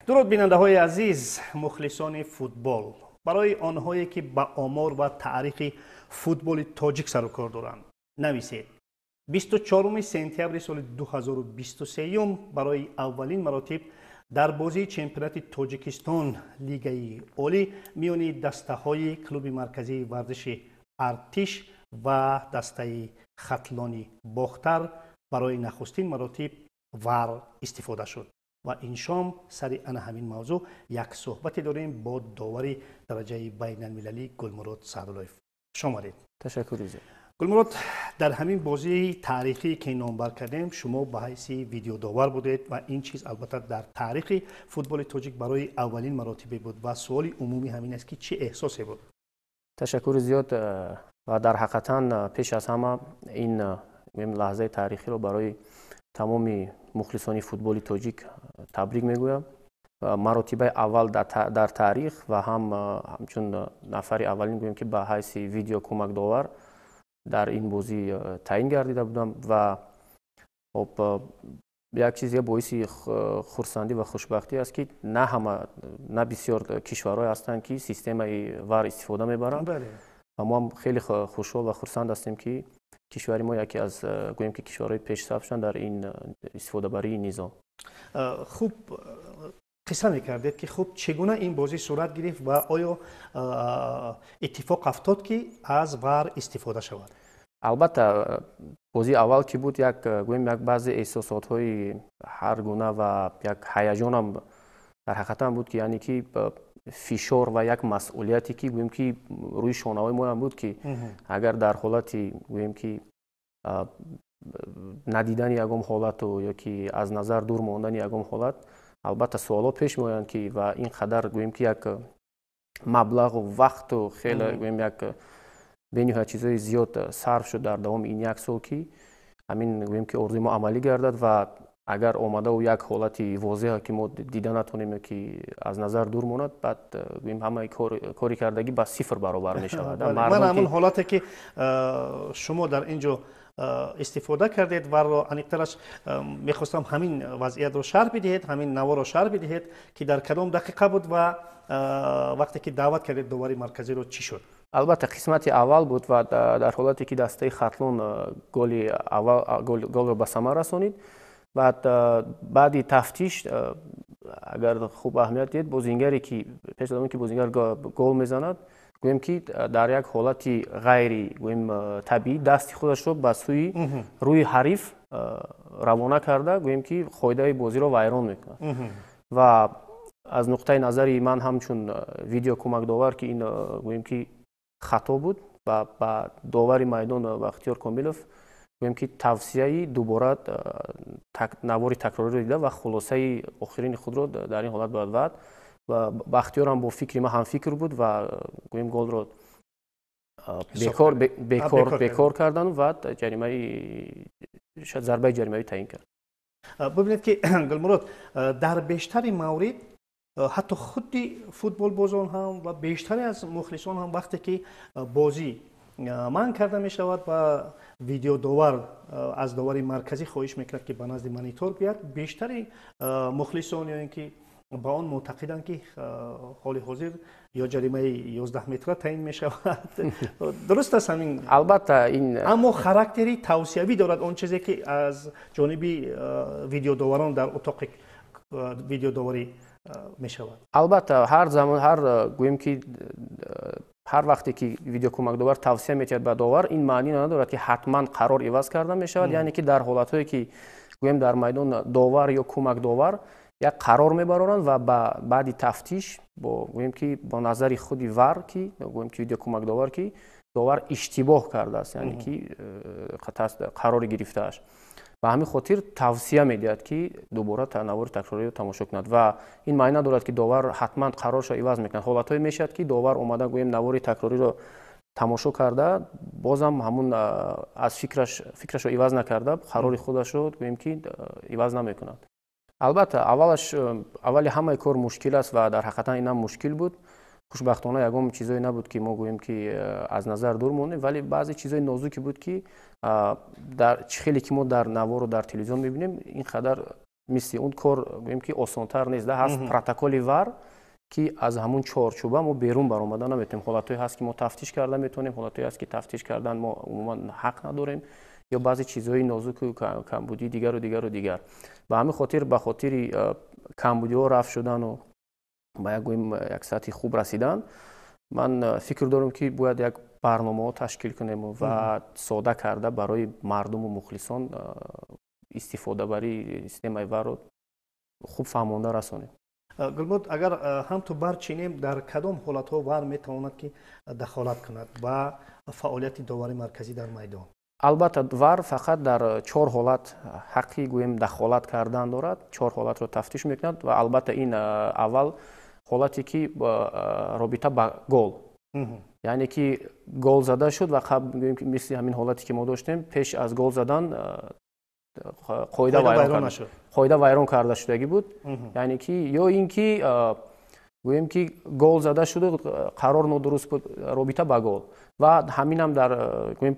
Дуруд, бинандаҳои азиз, мухлисони футбол, барои онҳое ки ба омор ва таърихи футболи тоҷик сару кор доранд, нависед: 24 сентябри соли 2023 барои аввалин маротиб дар бозии чемпионати Тоҷикистон, лигаи олӣ, миёни дастаҳои клуби марказии варзиши «Артиш» ва дастаи «Хатлони Бохтар» барои нахустин маротиб ВАР истифода шуд. Ва ин шом сари ана ҳамин мавзӯъ як суҳбате дорем бо довари дараҷаи байналмилалӣ Гулмурод Саъдуллоев. Хуш омадед. Ташаккури зиёд. Гулмурод, дар ҳамин бозии таърихӣ, ки номбар кардем, шумо ба ҳайси видеодовар будед ва ин чиз албатта дар таърихи футболи тоҷик барои аввалин маротибе буд. Ва суоли умумӣ ҳамин аст, ки чӣ эҳсосе буд? Ташаккури зиёд. Ва дар ҳақиқатан, пеш аз ҳама, ин лаҳзаи таърихиро барои тамоми мухлисони футболи тоҷик табрик мегӯям. Маротибаи аввал дар таърих ва ҳам ҳамчун нафари аввалин, гӯем ки, ба ҳайси видео кӯмакдовар дар ин бозӣ таъин гардида будам. Ва хоб, як чизе боиси хурсандӣ ва хушбахтӣ аст, ки на ҳама, на бисёр кишварҳое ҳастанд, ки системаи ВАР истифода мебаранд. Ва мо ҳам хеле хушҳол ва хурсанд ҳастем, ки кишвари мо яке аз, гӯем ки, кишварҳои пешсаф шуданд дар ин истифодабарии низом. Хуб, қисса мекардед, ки хуб, чӣ гуна ин бозӣ сурат гирифт ва оё иттифоқ афтод, ки аз ВАР истифода шавад? Албатта, бозии аввал ки буд, як, гӯем, як баъзе эҳсосотҳои ҳар гуна ва як ҳаяҷонам дар ҳақиқатан буд, ки яъне ки фишор ва як масъулияте, ки, гӯем ки, рӯи шонаҳои моям буд, ки агар дар ҳолати, гӯем ки, надидани ягон ҳолату ё ки аз назар дур мондани ягон ҳолат, албатта, суолҳо пеш меоянд, ки ва ин қадар, гӯем ки, як маблағу вақту хеле, гӯем, як бениҳоят чизҳои зиёд сарф шуд дар давоми ин як сол, ки ҳамин, гӯем ки, орзуи мо амалӣ гардад. Ва агар омадаву як ҳолати возеҳе, ки мо дида натонем ё ки аз назар дур монад, баъд, гӯем, ҳамаи кори кардагӣ ба сифр баробар мешавад. Ман ҳамон ҳолате, ки шумо дар ин ҷо истифода кардед ВАР-ро, аниқтараш мехостам ҳамин вазъиятро шарҳ бидиҳед, ҳамин наворо шарҳ бидиҳед, ки дар кадом дақиқа буд ва вақте ки даъват кардед довари марказиро, чӣ шуд? Албатта, қисмати аввал буд ва дар ҳолате ки дастаи Хатлон голи аввал, голро ба самар расонид. Баъд, баъди тафтиш, агар хуб аҳамият диҳед, бозингаре ки пеш аз он ки бозингар гол мезанад, гӯем ки, дар як ҳолати ғайри, гӯем, табиӣ дасти худашро ба сӯи рӯи ҳариф равона карда, гӯем ки, қоидаи бозиро вайрон мекунад. Ва аз нуқтаи назари ман ҳамчун видео кӯмакдовар, ки ин, гӯем ки, хато буд ва ба довари майдон Бахтиёр Комилов, гӯем ки, тавсияи дубора навори такрориро дида ва хулосаи охирини худро дар ин ҳолат бояд вад. Ва Бахтиёрам бо фикри ман ҳамфикр буд ва, гӯем, голро бекор кардан ва ҷаримаи, зарбаи ҷаримавӣ таъин кард. Бибинед, ки, Гулмурод, дар бештари маврид ҳатто худи футболбозон ҳам ва бештаре аз мухлисон ҳам, вақте ки бозӣ манъ карда мешавад ва видеодовар аз довари марказӣ хоҳиш мекунад, ки ба назди монитор биёяд, бештари мухлисон ё ин ки ба он муътақиданд, ки ҳоли ҳозир ё ҷаримаи 11 метра таъин мешавад. Дуруст аст ҳамин? Албатта, ин Аммо характери тавсиявӣ дорад он чизе, ки аз ҷониби видеодоварон дар утоқи видеодоварӣ мешавад. Албатта, ҳар замон, ҳар, гӯем ки, ҳар вақте ки видеокӯмакдовар тавсия метиҳад ба довар, ин маънӣ надорад, ки ҳатман қарор иваз карда мешавад. Яъне ки дар ҳолатҳое ки, гӯем, дар майдон довар ё кӯмакдовар як қарор мебароранд ва баъди тафтиш бо, гӯем ки, бо назари худи ВАР, ки, гӯем ки, видеокӯмакдовар, ки довар иштибоҳ кардааст, яъне ки қарори гирифтааш, ба ҳамин хотир тавсия медиҳад, ки дубора навори такрориро тамошо кунад. Ва ин маъни надорад, ки довар ҳатман қароршо иваз мекунад. Ҳолатҳое мешавад, ки довар омада, гӯем, навори такрориро тамошо карда, бозам ҳамун аз фикрашро иваз накарда, қарори худашро, гӯем ки, иваз намекунад. Албатта, аввалаш, аввали ҳамаи кор мушкил аст ва дар ҳақиқатан инам мушкил буд. Хушбахтона, ягон чизое набуд, ки мо, гӯем ки, аз назар дур монем, вале баъзе чизои нозуке буд, ки дар чӣ хеле ки мо дар навору дар телевизион мебинем, ин қадар. Мисли он кор, гӯем ки, осонтар нест. Ҳаст протоколи ВАР, ки аз ҳамун чорчӯба мо берун баромада наметавонем. Ҳолатҳое ҳаст, ки мо тафтиш карда метавонем, ҳолатҳое ҳаст, ки тафтиш кардан мо умуман ҳақ надорем ё баъзе чизҳои нозуку камбудии дигару дигару дигар. Ба ҳамин хотир, ба хотири камбудиҳо рафт шудану ба як, гӯем, як сатҳи хуб расидан, ман фикр дорам, ки бояд як барномаҳо ташкил кунем ва сода карда барои мардуму мухлисон истифодабарии системаи ВАРро хуб фаҳмонда расонем. Гулмуд, агар ҳам ту барчинем, дар кадом ҳолатҳо ВАР метавонад, ки дахолат кунад ба фаъолияти довари марказӣ дар майдон? Албатта, ВАР фақат дар чор ҳолат ҳаққи, гӯем, дахолат кардан дорад. Чор ҳолатро тафтиш мекунад ва албатта ин аввал ҳолате, ки робита ба гол, яъне ки гол зада шуд ва қабл, мисли ҳамин ҳолате, ки мо доштем, пеш аз гол задан қоида вайрон карда шудагӣ буд, яъне ки ё ин ки, гӯем ки, гол зада шуду қарор нодуруст буд робита ба гол. Ва ҳаминам дар, гӯем,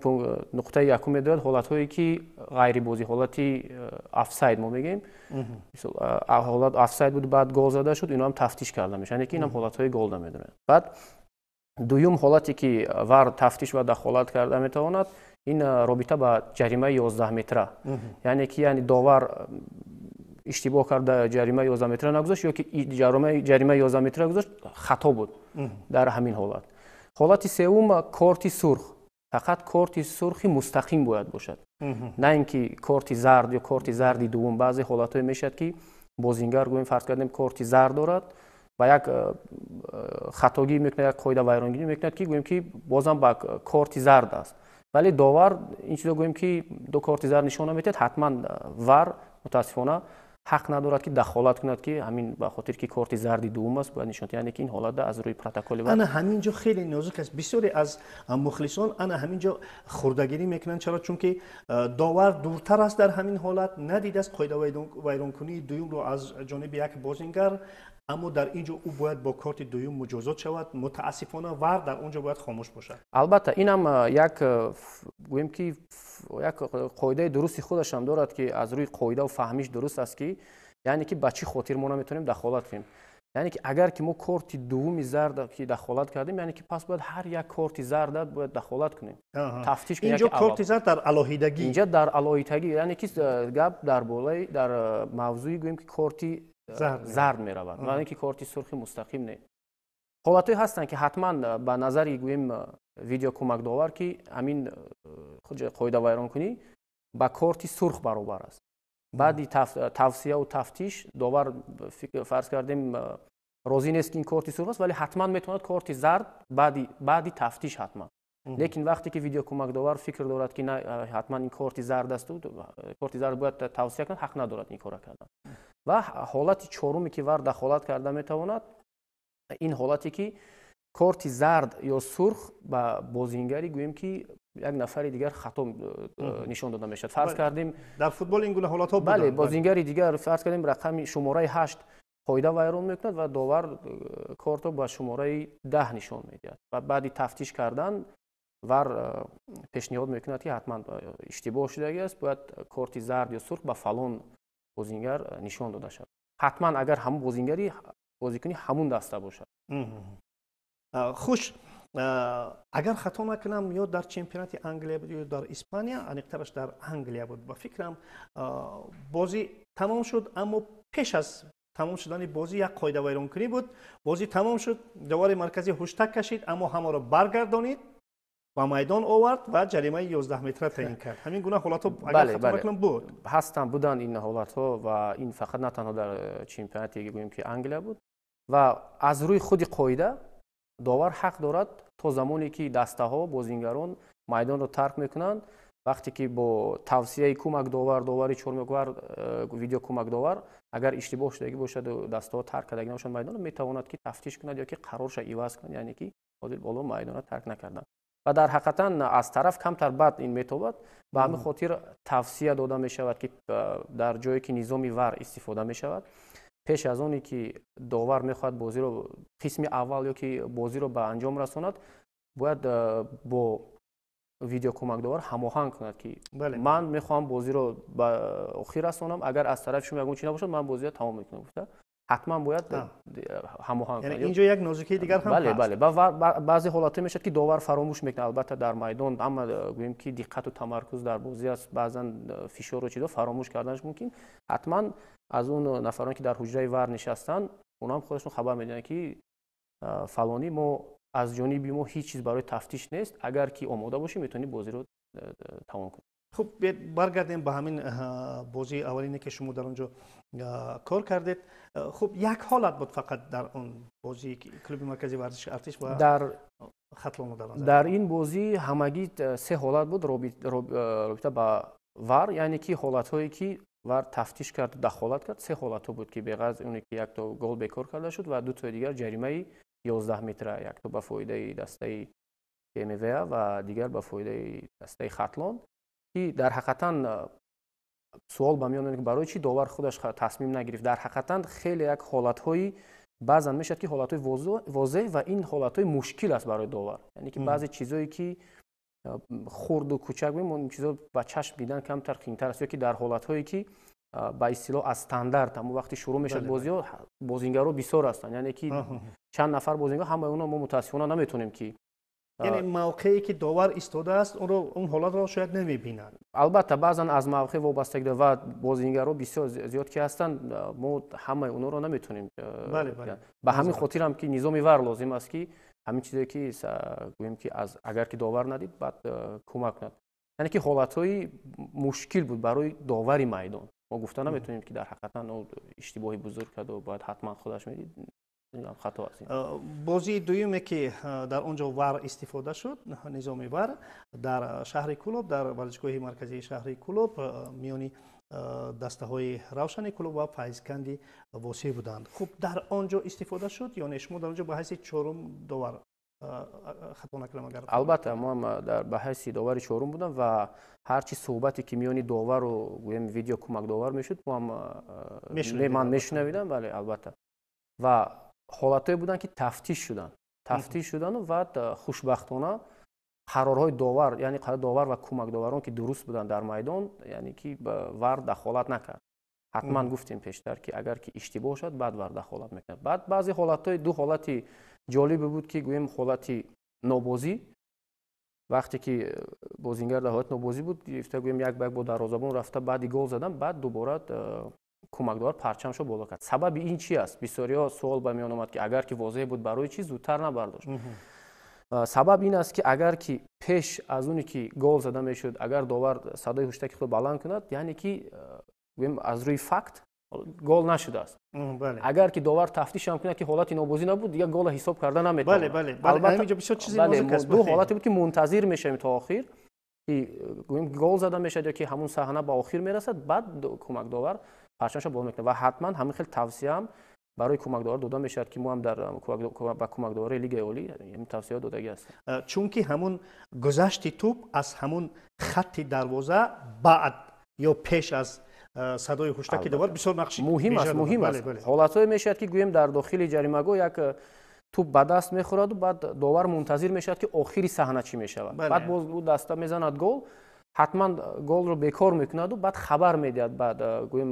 нуқтаи якум медояд ҳолатҳое, ки ғайрибозӣ, ҳолати офсайд мо мегӯем, ҳолат офсайд буд, баъд гол зада шуд, иноам тафтиш карда мешавад, яъне ки инам ҳолатҳои голда медонад. Баъд дуюм ҳолате, ки ВАР тафтиш ва дахолат карда метавонад, ин робита ба ҷаримаи 11 метра, яъне ки, яъне довар иштибоҳ карда, ҷаримаи 11 метра нагузошт ё ки ҷаримаи 11 метра гузошт, хато буд дар ҳамин ҳолат. Ҳолати сеюм, корти сурх. Фақат корти сурхи мустақим бояд бошад, на ин ки корти зард ё корти зарди дуввум. Баъзе ҳолатҳое мешавад, ки бозингар, гӯем, фарз кардем, корти зард дорад ва як хатогӣ мекунад, як қоида вайронгирӣ мекунад, ки, гӯем, ки бозам ба корти зард аст, вале довар ин чизо, гӯем ки, ду корти зард нишон наметиҳад. Ҳатман ВАР, мутаассифона, ҳақ надорад, ки дахолат кунад, ки ҳамин ба хотир ки корти зарди дуввум аст, бояд нишон, яъне ки ин ҳолат аз рӯи протоколи Ана ҳамин ҷо хеле нозук аст. Бисёре аз мухлисон ана ҳамин ҷо хурдагирӣ мекунанд. Чаро? Чунки довар дуртар аст, дар ҳамин ҳолат надидааст қоидавайронкунии дуюмро аз ҷониби як бозингар, аммо дар ин ҷо ӯ бояд бо корти дуюм муҷозот шавад. Мутаассифона, ВАР дар он ҷо бояд хомӯш бошад. Албатта, инам як, гӯем ки, як қоидаи дурусти худашам дорад, ки аз рӯи қоидаву фаҳмиш дуруст аст, ки яъне ки ба чӣ хотир мо наметавонем дахолат кунем. Яъне ки агар ки мо корти дуввуми зарда ки дахолат кардем, яъне ки пас бояд ҳар як корти зарда бояд дахолат кунем, тафтиш кунем. Инҷо корти зард дар алоҳидагӣ. Инҷа дар алоҳидагӣ, яъне ки гап дар болаи, дар мавзӯи, гӯем ки, корти зард меравад, яъне ки корти сурхи мустақим не. Ҳолатҳое ҳастанд, ки ҳатман ба назари, гӯем, видеокӯмакдовар, ки ҳамин қоидавайронкунӣ ба корти сурх баробар аст, баъди тавсияву тафтиш довар, фарз кардем, розӣ нест, ки ин корти сурх аст, вале ҳатман метавонад корти зард баъди тафтиш ҳатман. Лекин вақте ки видеокӯмакдовар фикр дорад, ки ҳатман ин корти зард асту корти зард бояд тавсия кунад, ҳақ надорад ин кора кардан. Ва ҳолати чоруме, ки ВАР дахолат карда метавонад, ин ҳолате, ки корти зард ё сурх ба бозингари, гӯем ки, як нафари дигар хато нишон дода мешавад. Фарз кардем, Дар футбол ин гуна ҳолатҳо. Бале, бозингари дигар, фарз кардем, рақами шумораи 8 қоида вайрон мекунад ва довар кортро ба шумораи 10 нишон медиҳад ва баъди тафтиш кардан ВАР пешниҳод мекунад, ки ҳатман иштибоҳ шудагӣ аст, бояд корти зард ё сурх ба фалон бозингар нишон дода шавад, ҳатман агар ҳамун бозингари бозикуни ҳамун даста бошад. Хуш, агар хато накунам, ё дар чемпионати Англия буд, ё дар Испания, аниқтараш дар Англия буд, ба фикрам, бозӣ тамом шуд, аммо пеш аз тамом шудани бозӣ як қоидавайронкунӣ буд. Бозӣ тамом шуд, довари марказӣ ҳуштак кашид, аммо ҳамаро баргардонид, ба майдон овард ва ҷаримаи 11 метра таъин кард. Ҳамин гуна ҳолатҳо, агар хато накунам, буд. Ҳастанд, буданд ин ҳолатҳо ва ин фақат на танҳо дар чемпионати, гӯем ки, Англия буд. Ва аз рӯи худи қоида довар ҳақ дорад то замоне ки дастаҳо, бозингарон майдонро тарк мекунанд, вақте ки бо тавсияи кӯмакдовар, довари чормеҳвар, видеокӯмакдовар, агар иштибоҳ шудагӣ бошаду дастаҳо тарк кардагӣ набошанд майдонро, метавонад, ки тафтиш кунад ё ки қарорша иваз кунад, яъне ки ҳозир боло майдонро тарк накарданд. Ва дар ҳақиқатан аз тараф камтар бад ин метобад. Ба ҳамин хотир тавсия дода мешавад, ки дар ҷое ки низоми ВАР истифода мешавад, пеш аз оне ки довар мехоҳад бозиро қисми аввал ё ки бозиро ба анҷом расонад, бояд бо Видеокӯмакдовар ҳамоҳанг кунад, ки ман мехоҳам бозиро ба охир расонам, агар аз тарафи шумо ягон чи набошад, ман бозиро тамом мекунам, гуфта ҳатман бояд ҳамоҳанг. Инҷо як нозукии дигар ҳам. Бале, бале, баъзе ҳолатҳое мешавад, ки довар фаромӯш мекунад. Албатта, дар майдон ҳама, гӯем ки, диққату тамаркуз дар бозӣ аст, баъзан фишору чизо фаромӯш карданаш мумкин. Ҳатман аз он нафароне, ки дар ҳуҷраи ВАР нишастанд, онҳам худашон хабар медиҳанд, ки фалонӣ, мо аз ҷониби мо ҳеҷ чиз барои тафтиш нест, агар ки омода бошӣ, метавонӣ бозиро тамом кунӣ. Хуб, баргардем ба ҳамин бозии аввалине, ки шумо дар он ҷо кор кардед. Хуб, як ҳолат буд фақат дар он бозии клуби марказии варзиши Артиш ва дар Хатлону дар назар. Дар ин бозӣ ҳамагӣ се ҳолат буд робита ба ВАР, яъне ки ҳолатҳое, ки ВАР тафтиш кард, дахолат кард, се ҳолатҳо буд, ки беғараз оне ки якто гол бекор карда шуд ва дутои дигар ҷаримаи 11 метра, якто ба фоидаи дастаи МВА ва дигар ба фоидаи дастаи Хатлон, ки дар ҳақиқатан суол ба миён, ки барои чӣ довар худаш тасмим нагирифт. Дар ҳақиқатан хеле як ҳолатҳои баъзан мешавад, ки ҳолатҳои возеҳ ва ин ҳолатҳои мушкил аст барои довар, яъне ки баъзе чизое, ки хурду кӯчак, ин чизо ба чашм дидан камтар қиинтар аст, ё ки дар ҳолатҳое, ки ба истилоҳ аз стандарт, ҳамон вақте шурӯъ мешавад бозиҳо, бозингаро бисёр ҳастанд, яъне ки чанд нафар бозингар, ҳамаи онро мо мутаассифона наметавонем ки Яъне мавқее, ки довар истодааст, онро, он ҳолатро шояд намебинад. Албатта, баъзан аз мавқеъ вобастагӣ дорад ва бозингарро бисёр зиёд ки ҳастанд, мо ҳамаи онҳоро наметавонем. Ба ҳамин хотирам ки низоми ВАР лозим аст, ки ҳамин чизе, ки гӯем, ки аз агар ки довар надид, баъд кӯмак кунад. Яъне ки ҳолатҳои мушкил буд барои довари майдон. Мо гуфта наметавонем, ки дар ҳақиқатан иштибоҳи бузург карду бояд ҳатман худаш медид, хато аст. Бозии дуюме, ки дар он ҷо ВАР истифода шуд, низоми ВАР, дар шаҳри Кӯлоб, дар варзишгоҳи марказии шаҳри Кӯлоб, миёни дастаҳои Равшани Кӯлоб ва Файзканди Восеъ буданд. Хуб, дар он ҷо истифода шуд ё не? Шумо дар он ҷо ба ҳайси чорум довар, хато накунам агар. Албатта, мо ҳам ба ҳайси довари чорум будам ва ҳарчи суҳбате, ки миёни довару, гӯем, видео кӯмакдовар мешуд, мо ҳам ман мешунавидам. Бале, албатта, ва ҳолатҳое буданд, ки тафтиш шудану ва хушбахтона қарорҳои довар, яъне қарори довар ва кӯмакдоварон, ки дуруст буданд дар майдон, яъне ки ВАР дахолат накард. Ҳатман гуфтем пештар, ки агар ки иштибоҳ шуд, баъд ВАР дахолат мекунад. Баъд баъзе ҳолатҳои, ду ҳолати ҷолибе буд, ки гӯем, ҳолати нобозӣ, вақте ки бозингар дар ҳолати нобозӣ буд, гирифта, гӯем, як ба як бо дарвозабон рафта, баъди гол задан, баъд дубора кӯмакдовар парчамшо боло кард. Сабаби ин чи аст? Бисёриҳо суол ба миён омад, ки агар ки возеҳ буд, барои чӣ зудтар набардошт? Сабаб ин аст, ки агар ки пеш аз оне ки гол зада мешуд, агар довар садои ҳуштаки худро баланд кунад, яъне ки, гӯем, аз рӯи факт гол нашудааст. Агар ки довар тафтишам кунад, ки ҳолати нобозӣ набуд, дигар гола ҳисоб карда наметавонад. Ду ҳолате буд, ки мунтазир мешавем то охир, ки, гӯем, гол зада мешавад ё ки ҳамун саҳна ба охир мерасад, баъд кӯмакдовар парчамша боло мекунад. Ва ҳатман ҳамин хел тавсияам барои кӯмакдовар дода мешавад, ки мо ҳам дар ба кӯмакдоварои Лигаи Олӣ ҳамин тавсияҳо додагӣ ҳастем. Чунки ҳамун гузашти тӯб аз ҳамун хатти дарвоза баъд ё пеш аз садои ҳуштаки довар бисёр нақши муҳим аст, муҳим аст. Ҳолатҳое мешавад, ки, гӯем, дар дохили ҷаримагоҳ як тӯб ба даст мехӯраду баъд довар мунтазир мешавад, ки охири саҳна чӣ мешавад. Баъд боз ӯ даста мезанад гол, ҳатман голро бекор мекунаду баъд хабар медиҳад, баъд, гӯем,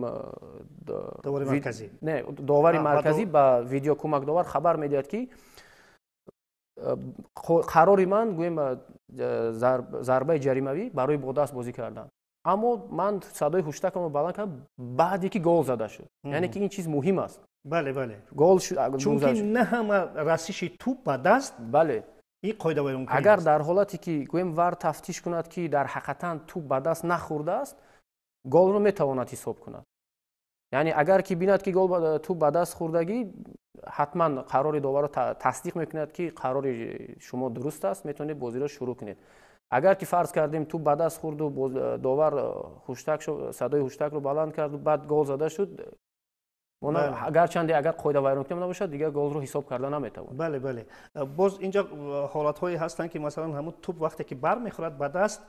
не, довари марказӣ ба видеокӯмакдовар хабар медиҳад, ки қарори ман, гӯем, зарбаи ҷаримавӣ барои бо даст бозӣ кардан, аммо ман садои ҳуштакамро баланд кардам, баъде ки гол зада шуд. Яъне ки ин чиз муҳим аст. бале бале Гол шуд. Чунки на ҳама расиши тӯб ба даст ин қоидавайронкунӣ. Агар дар ҳолате, ки, гӯем, ВАР тафтиш кунад, ки дар ҳақиқатан тӯб ба даст нахӯрдааст, голро метавонад ҳисоб кунад. Яъне агар ки бинад, ки гол тӯб ба даст хӯрдагӣ, ҳатман қарори доварро тасдиқ мекунад, ки қарори шумо дуруст аст, метавонед бозиро шурӯъ кунед. Агар ки, фарз кардем, тӯб ба даст хӯрду довар ҳуштак, садои ҳуштакро баланд карду баъд гол зада шуд, гарчанде агар қоидавайронкунӣ набошад, дигар голро ҳисоб карда наметавонад. Бале, боз инҷо ҳолатҳое ҳастанд, ки масалан ҳамун тӯб вақте ки бармехӯрад ба даст,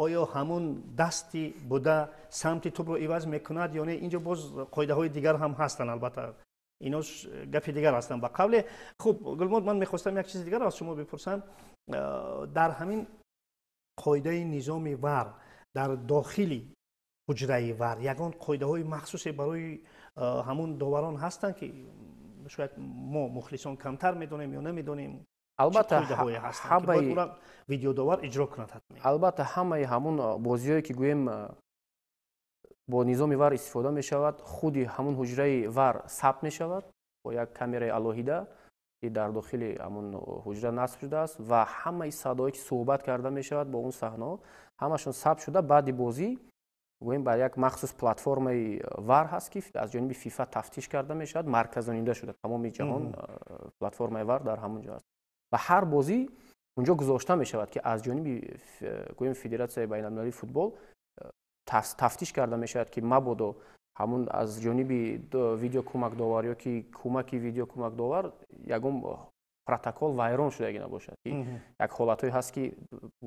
оё ҳамун дасти буда самти тӯбро иваз мекунад ё не? Инҷо боз қоидаҳои дигар ҳам ҳастанд, албатта, ино гапи дигар ҳастанд ба қавле. Хуб, Гулмод, ман мехостам як чизи дигарро аз шумо бипурсам. Дар ҳамин Қоидаи низоми ВАР дар дохили ҳуҷраи ВАР ягон қоидаҳои махсусе барои ҳамун доварон ҳастанд, ки шояд мо мухлисон камтар медонем ё намедонем? Албатта. Видеодовар иҷро кунад ҳатман. Албатта, ҳамаи ҳамун бозиҳое, ки гӯем бо низоми ВАР истифода мешавад, худи ҳамун ҳуҷраи ВАР сабт мешавад бо як камераи алоҳида, ки дар дохили ҳамун ҳуҷра насб шудааст, ва ҳамаи садое, ки суҳбат карда мешавад бо он саҳнаҳо, ҳамашон сабт шуда, баъди бозӣ гӯем ба як махсус платформаи ВАР ҳаст, ки аз ҷониби ФИФА тафтиш карда мешавад, марказонида шуда, тамоми ҷаҳон платформаи ВАР дар ҳамон ҷо аст ва ҳар бозӣ унҷо гузошта мешавад, ки аз ҷониби гӯем Федератсияи байналмилалии футбол тафтиш карда мешавад, ки мабодо ҳамун аз ҷониби видеокӯмакдовар ё ки кӯмаки видеокӯмакдовар ягон протокол вайрон шудагӣ набошад, ки як ҳолатҳое ҳаст, ки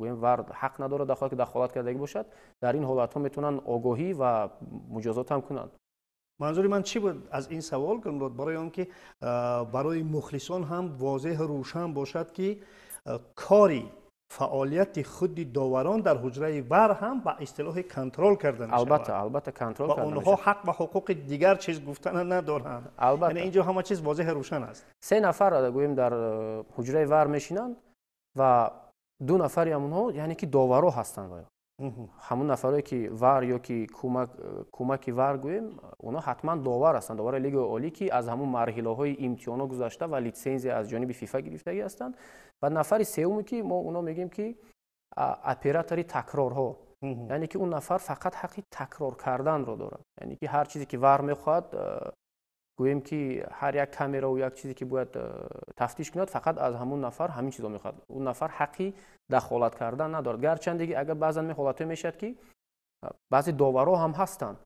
гӯем ВАР ҳақ надорад дахолат, ки дахолат кардагӣ бошад. Дар ин ҳолатҳо метавонанд огоҳӣ ва муҷозот ҳам кунанд. Манзури ман чӣ буд аз ин савол, Гулмурод? Барои он ки барои мухлисон ҳам возеҳу рӯшан бошад, ки кори фаъолияти худи доварон дар ҳуҷраи ВАР ҳам ба истилоҳи контрол карда мешавад. Албатта, албатта, контрол ва карда онҳо мешавад. Ҳақ ва ҳуқуқи дигар чиз гуфтана надоранд. Албатта. Яъне инҷо ҳама чиз возеҳу рӯшан аст. Се нафар гӯем дар ҳуҷраи ВАР мешинанд ва ду нафари ҳамонҳо, яъне ки доваро ҳастанд. Ва ҳамон нафарое, ки ВАР ё ки кӯмаки ВАР гӯем, онҳо ҳатман довар ҳастанд, довари Лигаи Олӣ, ки аз ҳамон марҳилаҳои имтиҳонҳо гузашта ва литсензия аз ҷониби ФИФА гирифтагӣ ҳастанд. Ва нафари сеюме, ки мо онҳо мегӯем, ки оператори такрорҳо, яъне ки он нафар фақат ҳаққи такрор карданро дорад, яъне ки ҳар чизе, ки ВАР мехоҳад, гӯем ки ҳар як камераву як чизе, ки бояд тафтиш кунад, фақат аз ҳамон нафар ҳамин чизо мехоҳад. Он нафар ҳаққи дахолат кардан надорад. Гарчанде ки агар баъзан ҳолатҳое мешавад, ки баъзе доварҳо ҳам ҳастанд,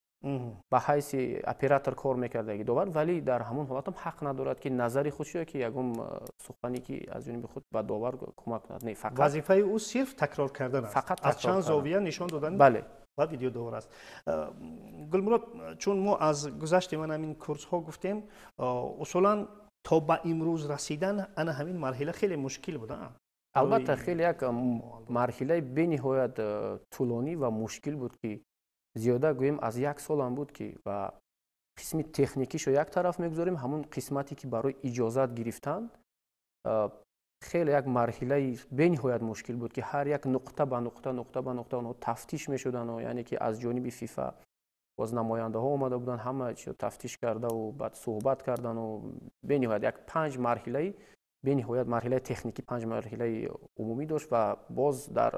ба ҳайси оператор кор мекардаги довар, вале дар ҳамон ҳолат ҳам ҳақ надорад, ки назари худ ё ки ягон сухане, ки аз ҷониби худ ба довар кӯмак кунад. Не, фақат Вазифаи ӯ сирф такрор кардан аст. Фақат аз такрор чанд кардан. Зовия нишон додан Бале. Ва видеодовар аст. Гулмурод, чун мо аз гузашти ман ҳамин курсҳо гуфтем, усулан то ба имрӯз расидан ана ҳамин марҳила хеле мушкил буда. Албатта, хеле як марҳилаи бениҳоят тӯлонӣ ва мушкил буд, ки зиёда гӯем аз як солам буд, ки ва қисми техникишо як тараф мегузорем, ҳамун қисмате, ки барои иҷозат гирифтан, хеле як марҳилаи бениҳоят мушкил буд, ки ҳар як нуқта ба нуқта, нуқта ба нуқта онҳо тафтиш мешудану, яъне ки аз ҷониби ФИФА боз намояндаҳо омада буданд, ҳама чизо тафтиш кардаву баъд суҳбат кардану бениҳоят як панҷ марҳилаи бениҳоят марҳилаи техникӣ, панҷ марҳилаи умумӣ дошт ва боз дар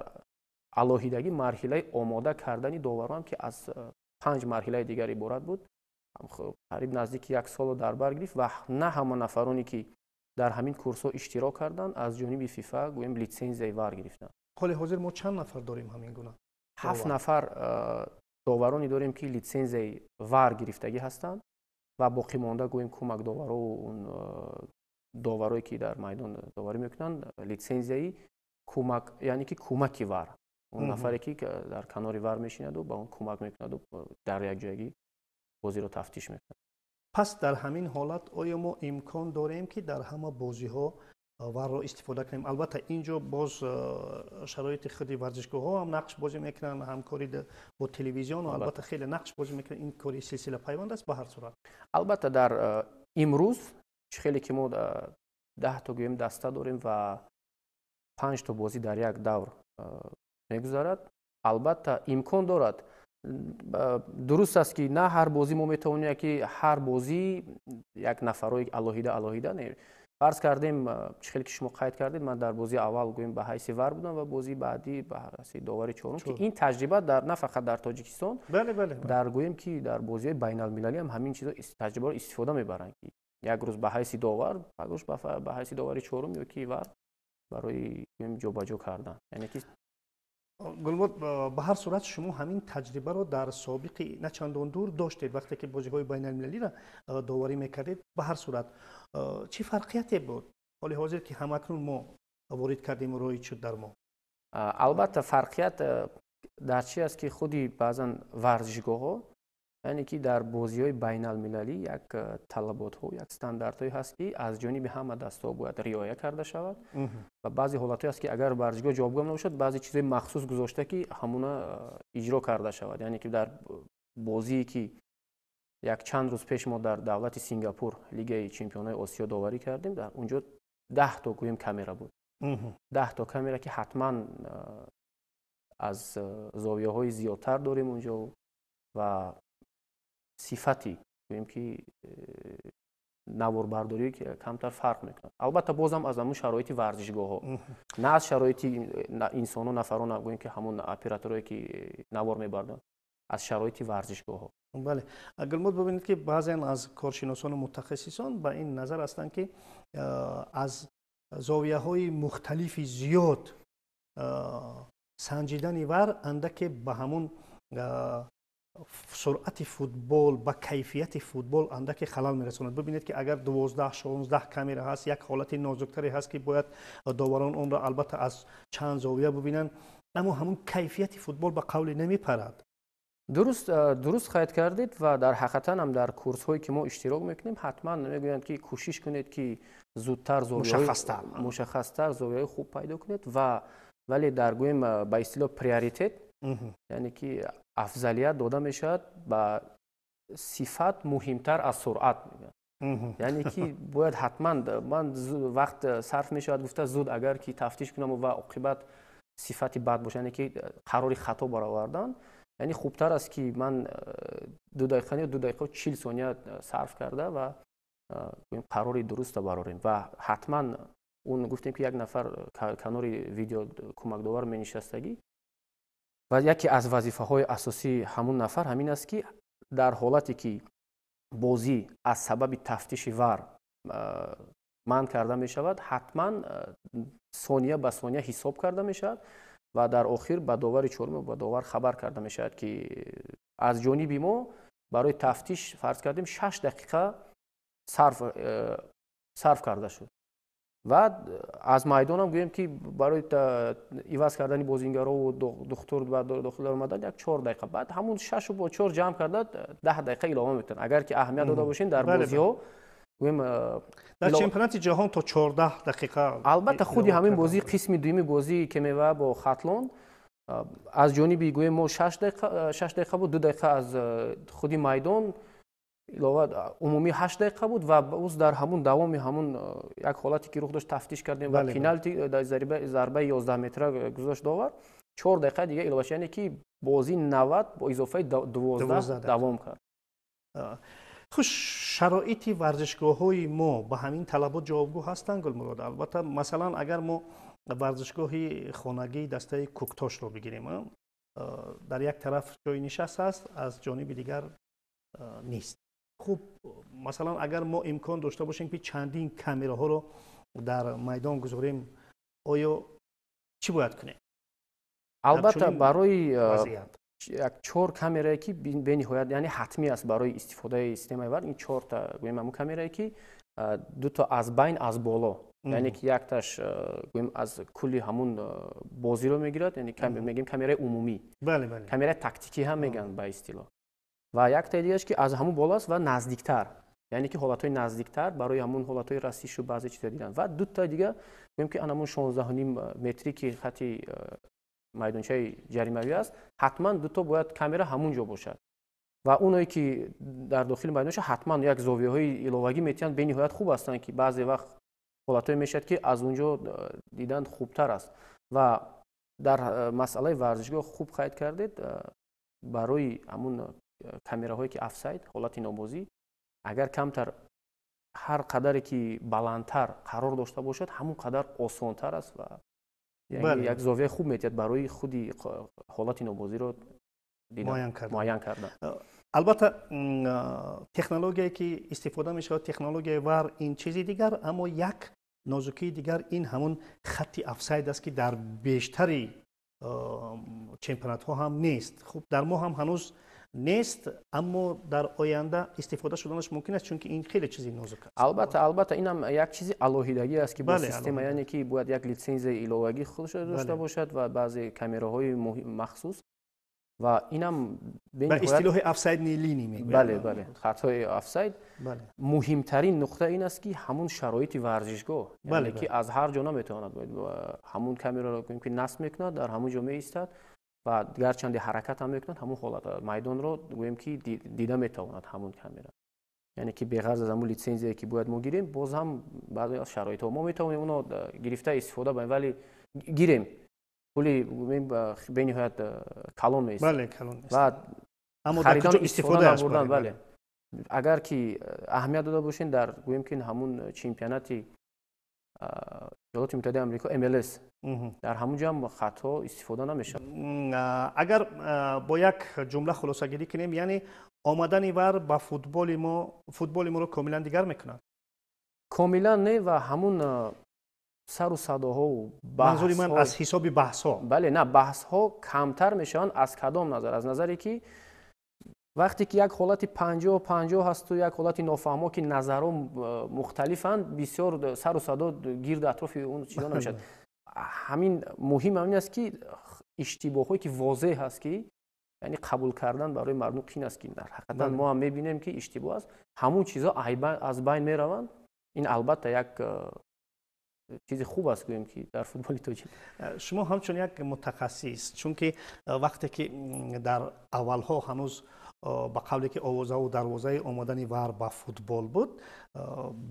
алоҳидагӣ марҳилаи омода кардани доварон, ки аз панҷ марҳилаи дигар иборат буд, қариб наздики як солро дар бар гирифт. Ва на ҳама нафароне, ки дар ҳамин курсҳо иштирок карданд, аз ҷониби ФИФА гӯем литсензияи ВАР гирифтанд. Ҳоли ҳозир мо чанд нафар дорем ҳамин гуна? Ҳафт нафар довароне дорем, ки литсензияи ВАР гирифтагӣ ҳастанд, ва боқимонда гӯем кӯмакдоварову он доварое, ки дар майдон доварӣ мекунанд, литсензияи кӯмак, яъне ки кӯмаки ВАР, он нафаре, ки дар канори ВАР мешинаду ба он кӯмак мекунаду дар якҷоягӣ бозиро тафтиш мекунад. Пас дар ҳамин ҳолат оё мо имкон дорем, ки дар ҳама бозиҳо ВАРро истифода кунем? Албатта, ин ҷо боз шароити худи варзишгоҳҳо ҳам нақш бозӣ мекунанд, ҳамкорӣ бо телевизиону албатта хеле нақш бозӣ мекунанд. Ин кори силсила пайванд аст ба ҳар сурат. Албатта, дар имрӯз чӣ хеле ки мо 10 то гӯем даста дорем ва панҷ то бозӣ дар як давр мегузарад, албатта, имкон дорад. Дуруст аст, ки на ҳар бозӣ мо метавонем, ки ҳар бозӣ як нафарҳои алоҳида алоҳида не. Фарз кардем, чӣ хеле ки шумо қайд кардед, ман дар бозии аввал гӯем ба ҳайси ВАР будам ва бозии баъдӣ ба ҳайси довари чорум, ки ин таҷриба дар на фақат дар Тоҷикистон, бале бале дар гӯем ки дар бозиҳои байналмилалӣ ҳам ҳамин чизо таҷрибаро истифода мебаранд, ки як рӯз ба ҳайси довар, як рӯз ба ҳайси довари чорум ё ки ВАР барои гӯем ҷобаҷо кардан, яъне ки Гулмурод, ба ҳар сурат шумо ҳамин таҷрибаро дар собиқи на чандон дур доштед, вақте ки бозиҳои байналмилалиро доварӣ мекардед. Ба ҳар сурат, чӣ фарқияте буд, ҳоли ҳозир ки ҳамакнун мо ворид кардем, роиҷ шуд дар мо? Албатта, фарқият дар чи аст, ки худи баъзан варзишгоҳҳо Яъне ки дар бозиҳои байналмилалӣ як талаботҳо, як стандартҳое ҳаст, ки аз ҷониби ҳама дастаҳо бояд риоя карда шавад. Ва баъзе ҳолатҳое ҳаст, ки агар варзишгоҳ ҷавобгӯ набошад, баъзе чизҳои махсус гузошта, ки ҳамуна иҷро карда шавад. Яъне ки дар бозие, ки як чанд рӯз пеш мо дар давлати Сингапур Лигаи чемпионҳои Осиё доварӣ кардем, дар он ҷо 10 то гӯем камера буд. 10 то камера, ки ҳатман аз зовияҳои зиёдтар дорем унҷо ва сифати гӯем ки наворбардорӣ камтар фарқ мекунад. Албатта, бозам аз ҳамун шароити варзишгоҳҳо, на аз шароити инсону нафарон, гӯем ки ҳамун операторое, ки навор мебарданд, аз шароити варзишгоҳҳо. Бале, Гулмуд, бубинед, ки баъзеан аз коршиносону мутахассисон ба ин назар ҳастанд, ки аз зовияҳои мухталифи зиёд санҷидани ВАР андаке ба ҳамун суръати футбол, ба кайфияти футбол андаке халал мерасонад. Бибинед, ки агар 12, 16 камера ҳаст, як ҳолати нозуктаре ҳаст, ки бояд доварон онро албатта аз чанд зовия бубинанд, аммо ҳамун кайфияти футбол ба қавле намепарад. Дуруст қайд кардед ва дар ҳақиқатан ҳам дар курсҳое, ки мо иштирок мекунем, ҳатман мегӯянд, ки кӯшиш кунед, ки зудтар мушаххастар зовияҳои хуб пайдо кунед ва вале дар гӯем ба истилоҳ приоритет, яъне ки афзалият дода мешавад ба сифат муҳимтар аз суръат мегӯянд. Яъне ки бояд ҳатман ман вақт сарф мешавад гуфта зуд агар ки тафтиш кунам ва оқибат сифати бад бошад, яъне ки қарори хато баровардан, яъне хубтар аст, ки ман 2 дақиқа ё 2 дақиқа 40 сония сарф карда ва қарори дуруста барорем. Ва ҳатман он гуфтем, ки як нафар канори видео кӯмакдовар менишастагӣ ва яке аз вазифаҳои асосии ҳамун нафар ҳамин аст, ки дар ҳолате ки бозӣ аз сабаби тафтиши ВАР манъ карда мешавад, ҳатман сония ба сония ҳисоб карда мешавад ва дар охир ба довари чорум, ба довар хабар карда мешавад, ки аз ҷониби мо барои тафтиш, фарз кардем, 6 дақиқа сарф карда шуд ва аз майдонам гӯем, ки барои иваз кардани бозингарову духтур ба дохил омадан як 4 дақиқа, баъд ҳамун шашу бо чор ҷамъ карда 10 дақиқа илова мекунанд, агар ки аҳамият дода бошем дар бозиҳо гӯем. Дар чемпионати ҷаҳон то 14 дақиқа. Албатта, худи ҳамин бозӣ, қисми дуюми бозии Кемева бо Хатлон, аз ҷониби гӯем мо 6 дақиқа буд, 2 дақиқа аз худи майдон илова, умумӣ 8 дақиқа буд. Ва боз дар ҳамун давоми ҳамун як ҳолате, ки рух дошт, тафтиш кардем ва пеналти, зарбаи 11 метра гузошт довар, 4 дақиқа дига илова шуд, яъне ки бозӣ 90 бо изофаи 12 давом кард. Хуш, шароити варзишгоҳҳои мо ба ҳамин талабот ҷавобгӯ ҳастанд, Гулмурод? Албатта, масалан, агар мо варзишгоҳи хонагии дастаи Куктошро бигирем, дар як тараф ҷои нишаст аст, аз ҷониби дигар нест. Хуб, масалан, агар мо имкон дошта бошем, ки чандин камераҳоро дар майдон гузорем, оё чӣ бояд кунем? Албатта, барои як чор камерае, ки бениҳоят, яъне ҳатмӣ аст барои истифодаи системаи ВАР, ин чорта гӯем ҳамун камерае, ки дуто аз байн, аз боло, яъне ки якташ гӯем аз кулли ҳамун бозиро мегирад, яъне мегӯем камераи умумӣ, камераи тактикӣ ҳам мегӯянд ба истилоҳ, ва яктаи дигараш, ки аз ҳамун боло аст ва наздиктар, яъне ки ҳолатҳои наздиктар барои ҳамун ҳолатҳои расишу баъзе чиза дидан, ва дутаи дига гӯем, ки ан ҳамун 16,5 метрӣ, ки хати майдончаи ҷаримавӣ аст, ҳатман дуто бояд камера ҳамун ҷо бошад ва оное, ки дар дохили майдонча, ҳатман як зовияҳои иловагӣ метиҳанд, бениҳоят хуб ҳастанд, ки баъзе вақт ҳолатҳое мешавад, ки аз он ҷо дидан хубтар аст. Ва дар масъалаи варзишгоҳ хуб қайд кардед, барои ҳамун камераҳое, ки офсайд, ҳолати нобозӣ, агар камтар, ҳар қадаре ки баландтар қарор дошта бошад, ҳамон қадар осонтар аст ва як зовияи хуб метиҳад барои худи ҳолати нобозиро муайян кардан. Албатта, технологияе, ки истифода мешавад, технологияи ВАР, ин чизи дигар, аммо як нозукии дигар ин ҳамун хатти офсайд аст, ки дар бештари чемпионатҳо ҳам нест. Хуб, дар мо ҳам ҳанӯз нест, аммо дар оянда истифода шуданаш мумкин аст, чунки ин хеле чизи нозук аст. Албатта, инам як чизи алоҳидагӣ аст, ки бо система, яъне ки бояд як литсензияи иловагӣ худашро дошта бошад ва баъзе камераҳои махсус. Ва инам ба истилоҳи офсайдни линии мегӯянд. Бале, бале, хатҳои офсайд. Муҳимтарин нуқта ин аст, ки ҳамун шароити варзишгоҳ, яъне ки аз ҳар ҷо наметавонад ҳамун камераро гӯем, ки насб мекунад, дар ҳамун ҷо меистад ва гарчанде ҳаракат ҳам мекунад, ҳамун ҳолат майдонро гӯем, ки дида метавонад ҳамун камера. Яъне ки беғарз аз ҳамун литсензияе, ки бояд мо гирем, боз ҳам баъзе аз шароитҳо мо метавонем онро гирифта истифода барем, вале гирем, пули бениҳоят калон меистад. Бале, калон. Ва аммо дар куҷо истифодааш набурдан, бале. Агар ки аҳамият дода бошем, дар гӯем, ки ҳамун чемпионати Иёлоти Муттаҳидаи Амрико, МЛС, дар ҳамун ҷо ҳам хатҳо истифода намешавад. Агар бо як ҷумла хулосагирӣ кунем, яъне омадани ВАР ба футболи мо футболи моро комилан дигар мекунад? Комилан не, ва ҳамун сару садоҳову Манзури ман аз ҳисоби баҳсҳо. Бале, на, баҳсҳо камтар мешаванд. Аз кадом назар? Аз назаре, ки вақте ки як ҳолати 50-50 ҳасту як ҳолати нофаҳмо, ки назарҳо мухталифанд, бисёр сару садо гирду атрофи он чизо намешавад. Ҳамин муҳим ҳамин аст, ки иштибоҳҳое, ки возеҳ ҳаст, ки яъне қабул кардан барои мардум қин аст, ки дар ҳақиқатан мо ҳам мебинем, ки иштибоҳ аст, ҳамун чизҳо аз байн мераванд. Ин албатта як чизи хуб аст, гӯем, ки дар футболи тоҷик. Шумо ҳамчун як мутахассис, чунки вақте ки дар аввалҳо ҳанӯз, ба қавле ки, овозаву дарвозаи омадани ВАР ба футбол буд,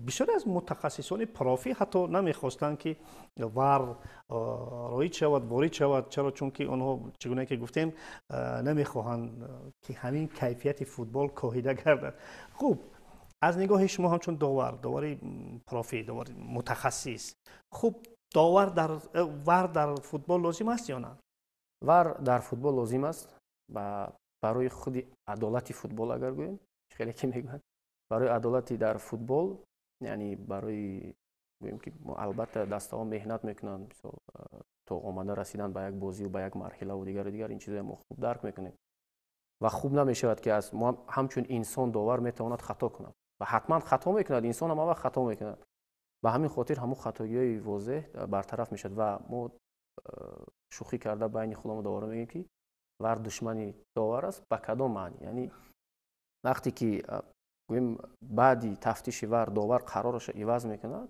бисёре аз мутахассисони профӣ ҳатто намехостанд, ки ВАР роиҷ шавад, ворид шавад. Чаро? Чунки онҳо, чӣ гуна ки гуфтем, намехоҳанд, ки ҳамин кайфияти футбол коҳида гардад. Хуб, аз нигоҳи шумо ҳамчун довар, довари профӣ, довари мутахассис, хуб, довар дар ВАР дар футбол лозим аст ё на? ВАР дар футбол лозим аст барои худи адолати футбол, агар гӯем, хеле ки мегӯянд, барои адолати дар футбол, яъне барои гӯем, ки албатта дастаҳо меҳнат мекунанд, мисол, то омада расидан ба як бозию ба як марҳилаву дигару дигар. Ин чизое мо хуб дарк мекунем ва хуб намешавад, ки аз мо ҳамчун инсон довар метавонад хато кунад ва ҳатман хато мекунад, инсон ҳама вақт хато мекунад. Ба ҳамин хотир ҳамун хатогиҳои возеҳ бартараф мешавад. Ва мо шӯхӣ карда байни худамон доваро мегӯем, ки ВАР душмани довар аст. Ба кадом маъни? Яъне вақте ки гӯем, баъди тафтиши ВАР довар қарорашро иваз мекунад,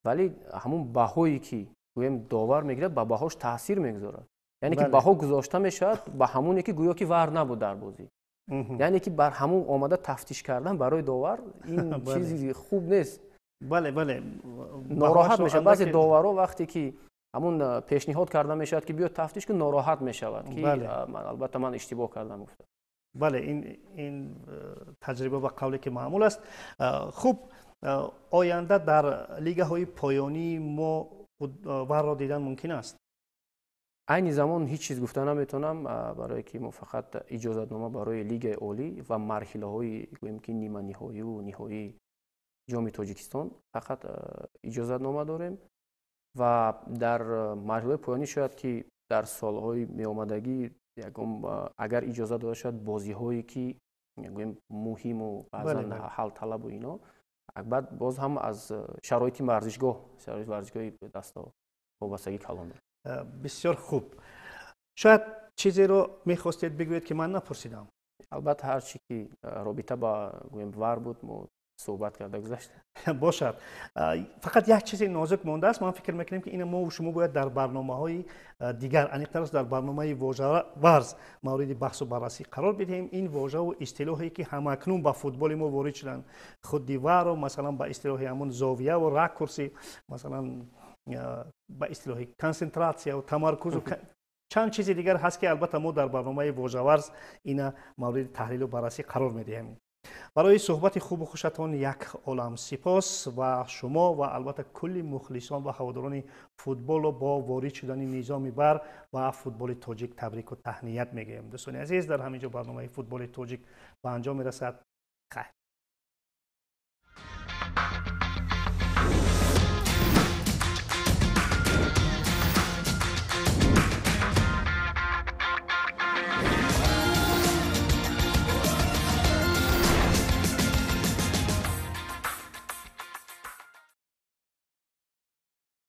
вале ҳамун баҳое, ки гӯем, довар мегирад, ба баҳош таъсир мегузорад, яъне ки баҳо гузошта мешавад ба ҳамоне, ки гӯё ки ВАР набуд дар бозӣ. Яъне ки бар ҳамун омада тафтиш кардан барои довар ин чизи хуб нест. бале бале Нороҳат мешавад. Баъзе доварҳо, вақте ки ҳамун пешниҳод карда мешавад, ки биё тафтиш кун, нороҳат мешавад, ки албатта ман иштибоҳ кардам, гуфта. Бале, ин таҷриба, ба қавле ки, маъмул аст. Хуб, оянда дар лигаҳои поёнии мо ВАРро дидан мумкин аст? Айни замон ҳеҷ чиз гуфта наметавонам, барое ки мо фақат иҷозатнома барои Лигаи олӣ ва марҳилаҳои, гӯем ки, ниманиҳоиву ниҳоии Ҷоми Тоҷикистон фақат иҷозатнома дорем ва дар марҳилаҳои поёнӣ шояд, ки дар солҳои меомадагӣ ягон, агар иҷозат дода шавад, бозиҳое, ки гӯем, муҳиму баъзан ҳалталабу ино, баъд боз ҳам аз шароити варзишгоҳ, шароити варзишгоҳи дастаҳо вобастагӣ калон дорад. Бисёр хуб. Шояд чизеро мехостед бигӯед, ки ман напурсидам? Албатта, ҳар чи ки робита ба, гӯем, ВАР буд, мо суҳбат карда гузаштем. Бошад, фақат як чизи нозук мондааст. Ман фикр мекунем, ки ина мо шумо бояд дар барномаҳои дигар, аниқтараш дар барномаи Вожаварз, мавриди баҳсу баррасӣ қарор бидиҳем. Ин вожаву истилоҳе, ки ҳамакнун ба футболи мо ворид шуданд, худи ВАРу, масалан, ба истилоҳи ҳамун зовияву ракурси, масалан, ба истилоҳи консентратсияву тамаркузу чанд чизи дигар ҳаст, ки албатта мо дар барномаи Вожаварз ина мавриди таҳлилу баррасӣ қарор медиҳем. Барои суҳбати хубу хушатон як олам сипос ва шумо ва албатта кулли мухлисон ва ҳаводорони футболро бо ворид шудани низоми ВАР ба футболи тоҷик табрику таҳният мегӯем. Дӯстони азиз, дар ҳамин ҷо барномаи Футболи тоҷик ба анҷом мерасад. Хайр.